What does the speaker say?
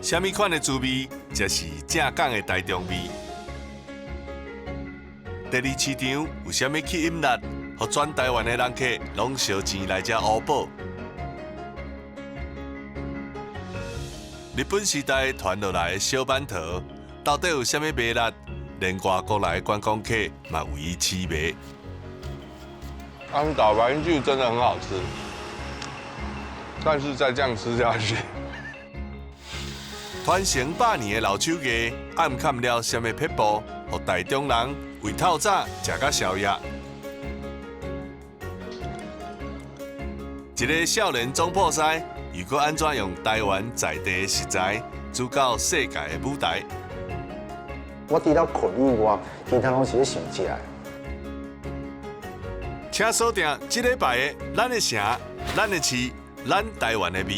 啥物款的滋味才是正港的台中味？第二市場有啥物吸引力，予全台灣的人客攏燒錢來遮挖寶？日本時代傳落來的燒饅頭，到底有啥物魅力？連外國來的觀光客嘛為伊痴迷。安島白酒真的很好吃，但是再這樣吃下去，傳承百年的老手藝，暗崁了啥物撇步，予台中人為透早食到宵夜？一个少年總鋪師，又閣按怎用台灣在地的食材，煮到世界的舞台？我除了睏以外，其他攏是咧想食的。請鎖定這禮拜的《咱的城、咱的市、咱台灣的味》。